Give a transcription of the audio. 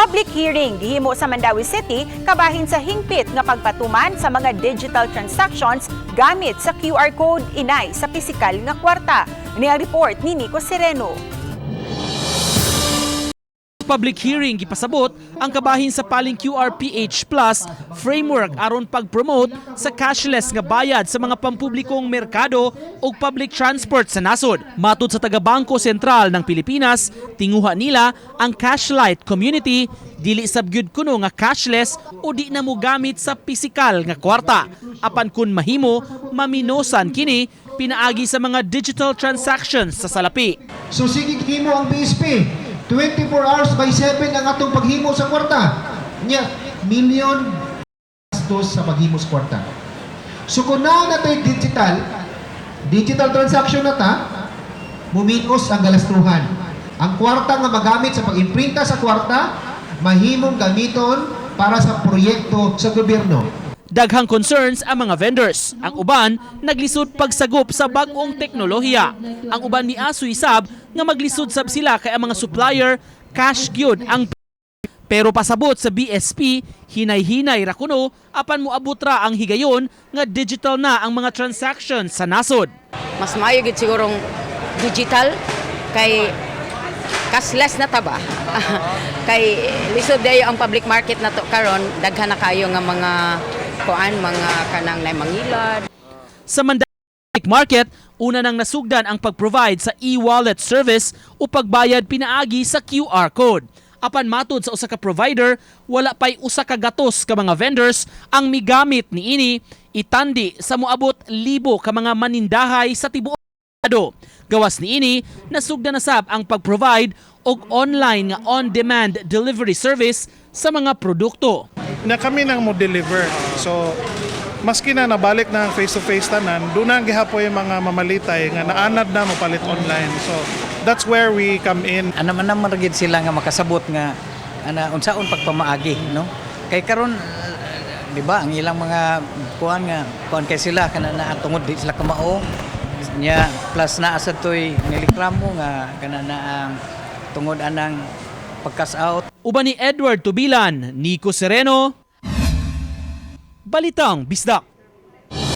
Public hearing gihimo sa Mandaue City kabahin sa hingpit nga pagpatuman sa mga digital transactions gamit sa QR code inay sa pisikal nga kwarta. Ni ang report ni Nico Sereno. Public hearing, gipasabot ang kabahin sa paling QRPH Plus framework aron pag-promote sa cashless nga bayad sa mga pampublikong merkado ug public transport sa nasod. Matud sa taga Bangko Sentral ng Pilipinas, tinguha nila ang cashlite community, dili sab gyud kuno nga cashless o di na mo gamit sa pisikal nga kwarta. Apan kun mahimo, maminosan kini pinaagi sa mga digital transactions sa salapi. So sige, himo ang BSP. 24 hours by 7 ang atong paghimo sa kwarta. Nya, million gastos sa paghimo sa kwarta. So kung naa na to'y digital, digital transaction na ta, muminos ang galastuhan. Ang kwarta nga magamit sa pag-imprinta sa kwarta, mahimong gamiton para sa proyekto sa gobyerno. Daghang concerns ang mga vendors. Ang uban naglisod pagsagop sa bag-ong teknolohiya. Ang uban miasoy sab nga maglisod sab sila kay ang mga supplier cash gyud ang. Pero pasabot sa BSP, hinay-hinay ra kuno apan moabot ra ang higayon nga digital na ang mga transactions sa nasod. Mas maayo gid sigurong digital kay cashless na ta ba, kay lisod dayo ang public market na to karon, daghan na kayo nga mga kuan, mga kanang nay mangilad. Sa Mandaue Market, una nang nasugdan ang pag-provide sa e-wallet service o pagbayad pinaagi sa QR code. Apan matud sa usa ka provider, wala pay usa ka gatos ka mga vendors ang migamit niini, itandi sa moabot libo ka mga manindahay sa tibuok merkado. Gawas niini, nasugdan na sab ang pag-provide og online nga on-demand delivery service sa mga produkto. Na kami nang mo deliver. So maski na nabalik na ang face-to-face tanan, doon na ang gihapoy yung mga mamalitay nga naanad na mopalit online. So that's where we come in. Ana man naman gid sila nga makasabot nga ana unsaon pagpamaagi, no? Kay karon di ba, ang ilang mga kuan nga kuan kay sila kana na tungod di sila kamao nya, plus naa sa toy nireklamo nga kana na ang tungod anang pag-cash out. Uban ni Edward Tubilan, Nico Sereno, Balitang Bisdak.